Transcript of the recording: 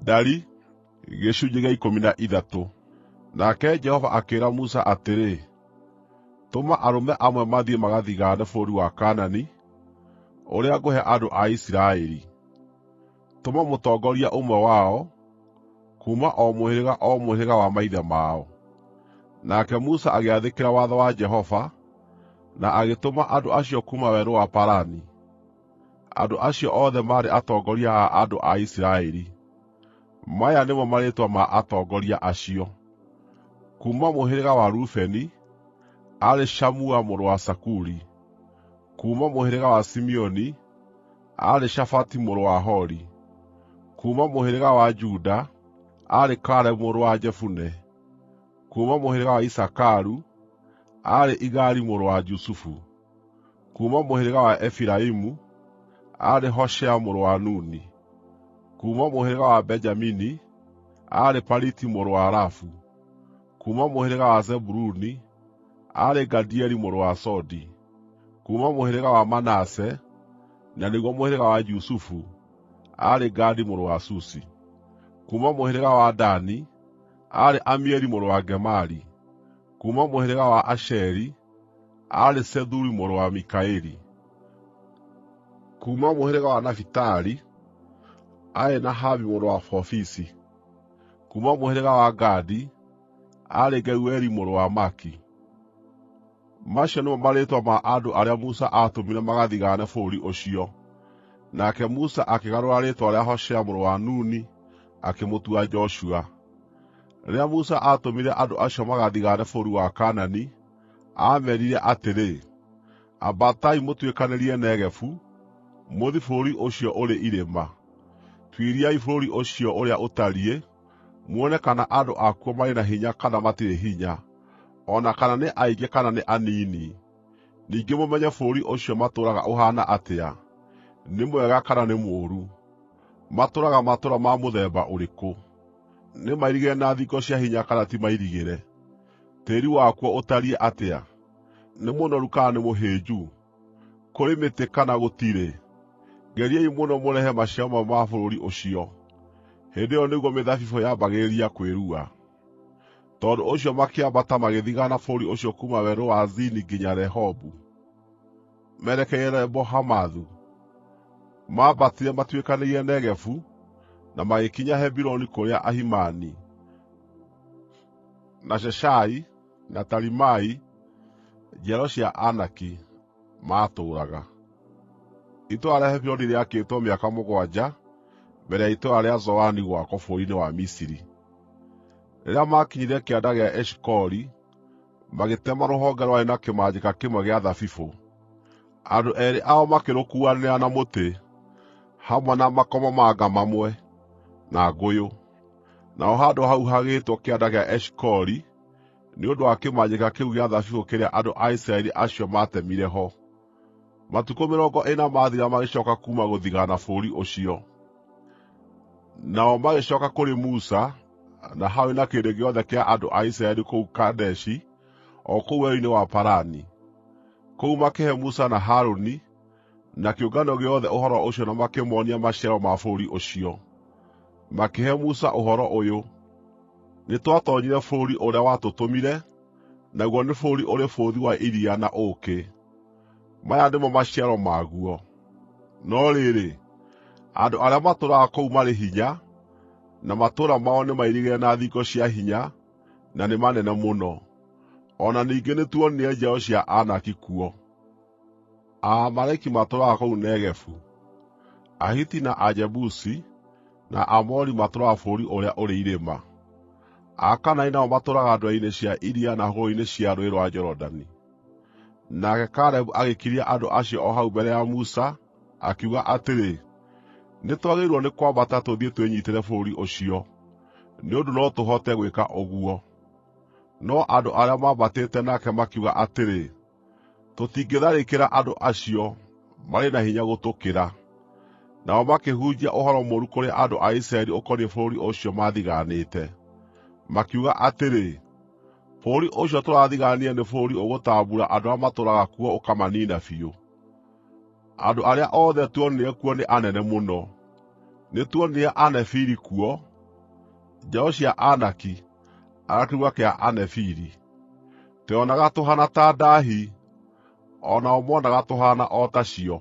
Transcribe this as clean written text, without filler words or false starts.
Ndari gĩcunjĩ gĩa 13. Nake Jehova akĩĩra Musa atĩrĩ, “Tũma arũme amwe mathiĩ magathigaane bũrũri wa Kaanani, ũrĩa ngũhe andũ a Isiraeli. Tũma mũtongoria ũmwe wao, kuuma o mũhĩrĩga o mũhĩrĩga wa maithe mao.” Nake Musa agĩathĩkĩra watho wa Jehova, na agĩtũma andũ acio kuuma Werũ wa Parani. Andũ acio othe maarĩ atongoria a andũ a Isiraeli. Maya nĩmo marĩĩtwa ma atongoria acio: Kuuma mũhĩrĩga wa Rubeni, aarĩ Shamua mũrũ wa Zakuri; kuuma mũhĩrĩga wa Simeoni, aarĩ Shafati mũrũ wa Hori; kuuma mũhĩrĩga wa Juda, aarĩ Kalebu mũrũ wa Jefune; kuuma mũhĩrĩga wa Isakaru, aarĩ Igali mũrũ wa Jusufu; kuuma mũhĩrĩga wa Efiraimu, aarĩ Hoshea mũrũ wa Nuni; kuuma mũhĩrĩga wa Benjamini, aarĩ Paliti mũrũ wa Rafu; kuuma mũhĩrĩga wa Zebuluni, aarĩ Gadieli mũrũ wa Sodi; kuuma mũhĩrĩga wa Manase, na nĩguo mũhĩrĩga wa Jusufu, aarĩ Gadi mũrũ wa Susi; kuuma mũhĩrĩga wa Dani, aarĩ Amieli mũrũ wa Gemali; kuuma mũhĩrĩga wa Asheri, aarĩ Sethuri mũrũ wa Mikaeli; kuuma mũhĩrĩga wa Nafitali, aarĩ Nahabi mũrũ wa Vofisi; kuuma mũhĩrĩga wa Gadi, aarĩ Geueli mũrũ wa Maki. Macio nĩmo marĩĩtwa ma andũ arĩa Musa aatũmire magathigaane bũrũri ũcio. Nake Musa akĩgarũra rĩĩtwa rĩa Hoshea mũrũ wa Nuni, akĩmũtua Joshua. Rĩrĩa Musa aatũmire andũ acio magathigaane bũrũri wa Kaanani, aameerire atĩrĩ, “Ambatai mũtuĩkanĩrie Negevu, mũthiĩ bũrũri ũcio ũrĩ irĩma. Tuĩriai bũrũri ũcio ũrĩa ũtariĩ, muone kana andũ akuo marĩ na hinya kana matirĩ hinya, o na kana nĩ aingĩ kana nĩ anini. Ningĩ mũmenye bũrũri ũcio matũũraga ũhaana atĩa, nĩ mwega kana nĩ mũũru. Matũũraga matũũra ma mũthemba ũrĩkũ? Nĩmairigĩre na thingo cia hinya kana ti mairigĩre? Tĩĩri wakuo ũtariĩ atĩa? Nĩ mũnoru kana nĩ mũhĩnju? Kũrĩ mĩtĩ kana gũtirĩ? Geriai mũno mũrehe maciaro mamwe ma bũrũri ũcio.” Hĩndĩ ĩyo nĩguo mĩthabibũ yambagĩrĩria kwĩrua. Tondũ ũcio makĩambata magĩthigaana bũrũri ũcio kuuma Werũ wa Zini nginya Rehobu, merekeire Lebo-Hamathu. Maambatire matuĩkanĩirie Negevu na magĩkinya Hebironi kũrĩa Ahimani, na Sheshai, na Talimai, njiaro cia Anaki, maatũũraga. Itũũra rĩa Hebironi rĩakĩtwo mĩaka 7 mbere ya itũũra rĩa Zoani gwakwo bũrũri-inĩ wa Misiri. Rĩrĩa maakinyire Kĩanda gĩa Eshikoli, magĩtema rũhonge rwarĩ na kĩmanjĩka kĩmwe gĩa thabibũ. Andũ eerĩ ao makĩrũkuuanĩra na mũtĩ, hamwe na makomamanga mamwe, na ngũyũ. Naho handũ hau hagĩĩtwo Kĩanda gĩa Eshikoli nĩ ũndũ wa kĩmanjĩka kĩu gĩa thabibũ kĩrĩa andũ a Isiraeli acio maatemire ho. Matukũ 40 maathira magĩcooka kuuma gũthigaana bũrũri ũcio. Nao magĩcooka kũrĩ Musa na Harũni na kĩrĩndĩ gĩothe kĩa andũ a Isiraeli kũu Kadeshi, o kũu werũ-inĩ wa Parani. Kũu makĩhe Musa na Harũni, na kĩũngano gĩothe ũhoro ũcio na makĩmoonia maciaro ma bũrũri ũcio. Makĩhe Musa ũhoro ũyũ: “Nĩtwatoonyire bũrũri ũrĩa watũtũmire, naguo nĩ bũrũri ũrĩ bũthi wa iria na ũũkĩ. Maya nĩmo maciaro maguo. No rĩrĩ, andũ arĩa matũũraga kũu marĩ hinya, na matũũra mao nĩmairigĩre na thingo cia hinya, na nĩ manene mũno. O na ningĩ nĩtuonire njiaro cia Anaki kuo. Aamaleki matũũraga kũu Negevu; Ahiti na Ajebusi, na Aamori matũũraga bũrũri ũrĩa ũrĩ irĩma. Akaanani nao matũũraga ndwere-inĩ cia iria na hũgũrũrũ-inĩ cia Rũũĩ rwa Jorodani.” Nake Kalebu agĩkiria andũ acio o hau mbere ya Musa, akiuga atĩrĩ, “Nĩtwagĩrĩirwo nĩ kwambata tũthiĩ twĩnyiitĩre bũrũri ũcio, nĩ ũndũ no tũhote gwĩka ũguo.” No andũ arĩa maambatĩte nake makiuga atĩrĩ, “Tũtingĩtharĩkĩra andũ acio; marĩ na hinya gũtũkĩra.” Nao makĩhunjia ũhoro mũũru kũrĩ andũ a Isiraeli ũkoniĩ bũrũri ũcio maathigaanĩte. Makiuga atĩrĩ, “Bũrũri ũcio tũrathigaanire nĩ bũrũri ũgũtambuura andũ arĩa matũũraga kuo ũkamaniina biũ. Andũ arĩa othe tuonire kuo nĩ anene mũno. Nĩtuonire Anefili kuo. Njiaro cia Anaki, arĩa kĩruka kĩa Anefili. Tweyonaga tũhaana ta ndaahi, o nao moonaga tũhaana o ta cio.